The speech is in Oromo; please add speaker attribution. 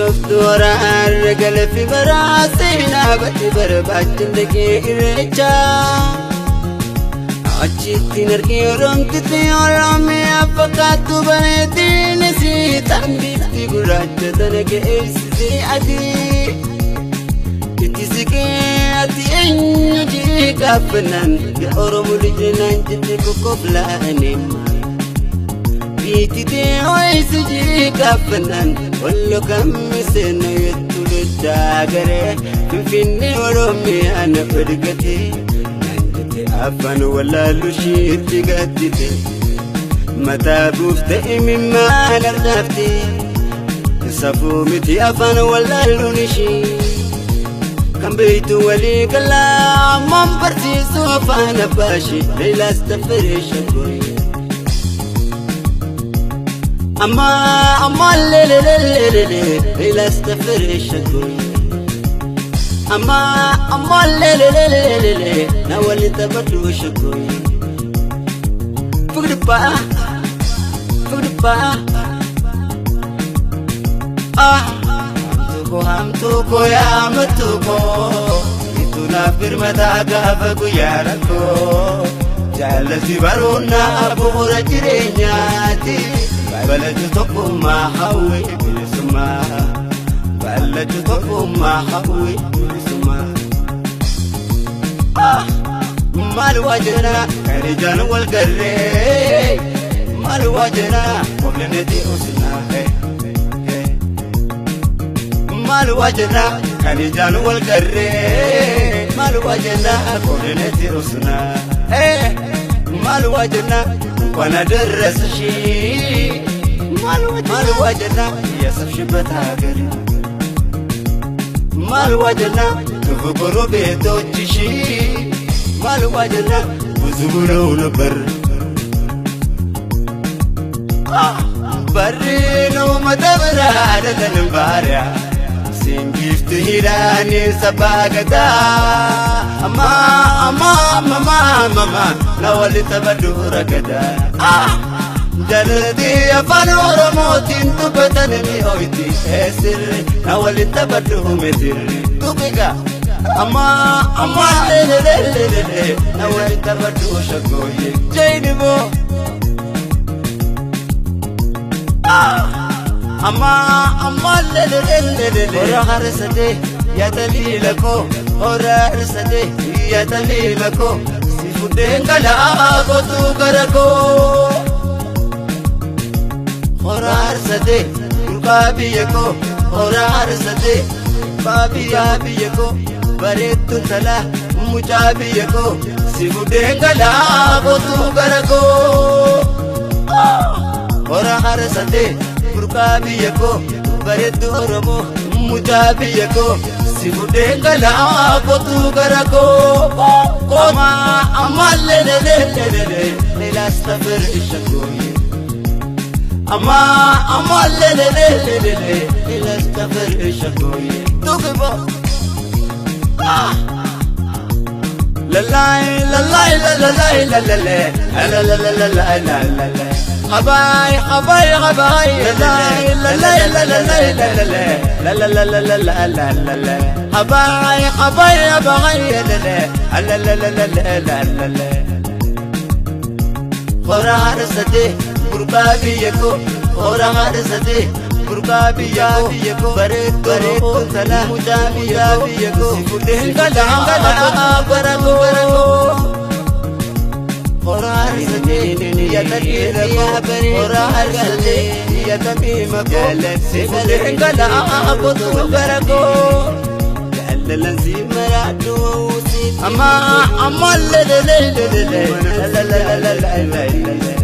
Speaker 1: Bishooftuu horaarra galafi baraa seenaa badhi barbaachin dhaqee irreechaa. Achitti nargee oromtiti oromiyaa fakkaattu bareedina si tan bifti gurraacha tana geessisee adii. Itti siqee ati eenyu jee gaafannaan yaa Oromoo lijinaan jette kokkoflaane. Biititee ho'isi jee gaafannaan wallo kammisee na jettu dachaa garee Finfinnee Oromiyaa na fedgatee. Naan jette afaan wallaalu isheetti gaddite. Mataa buufte imimmaan ardaafte. Safuu miti afaan wallaaluun ishee. Kan beektu walii galaa ammaan barsiisu afaan abbaa ishee Leelaas Taffaree Shaggooyee. Amma amma lelelelelele Leelaas Taffaree Shaggooyee. Amma amma lelelelelele na waliin taphadhu Shaggooyee. Fugdippaa fugdippaa ah. Hamtuu koo hamtuu koo yaa mattuu koo ittu naaf birmataa gaafa guyyaa rakkoo jaallalti baruunaa bu'uura jireenyaati balatu tokkummaa hawwii bilisummaa balatu tokkummaa hawwii bilisummaa. Maal waa jenna kan ijaan wal garree maal waa jenna qobleneeti usinaa. Maal waa jenna kan ijaan wal garree maal waa jenna qobleneeti usinaa. Maal waa jenna እንኳን አደረሰሽ ማል ዋጀና የሰብሽበት ሀገር ማል ዋጀና ክፉ ጎረቤቶችሽ ማል ዋጀና ብዙ ብለው ነበር በሪ ነው መተብራ አደለንም ባሪያ ሲንጊፍት ሂዳኒ ሰባገታ አማ አማ አማ አማ nawali taphadhu ragada Jalatti afaan Oromootiin dubbatan ni hoyti eessirri nawali taphadhu mitirri tuqiqa amma amma lelelelele nawali taphadhu shaggooyye jaynimoo amma amma lelelelele hora harsate yaa taliila koo hora harsate yaa taliila koo si fudheen galaa kootu gara koo hora harsate burqaa biyya koo hora harsate baabiyaa biyya koo bareettuun talaa mucaa biyya koo si fudheen galaa kootu gara koo hora harsate burqaa biyya koo bareeddu Oromoo mucaa biyya koo si fudheen galaa kootu gara koo amma amma lelelelelele leelaas tafir shaggooyye amma amma lelelelelele leelaas tafir shaggooyye tuqibo للاي للاي للاي للاي لا لا لا لا لا غباي غباي غباي للاي للاي للاي لا لا لا لا لا لا لا لا غباي غباي غباي لا لا لا لا لا لا لا hora harsate gurbaa biyya koo hora harsate gurbaa biyya koo bareeddu bareeddu tala mucaa biyya koo si fudheen galaa bara koo hora harsate yaa taliila koo hora harsate yaa tamiima koo si fudheen galaa kootu gara koo jaalalan si maraadhu amma amma lelelelelele la la la la la la.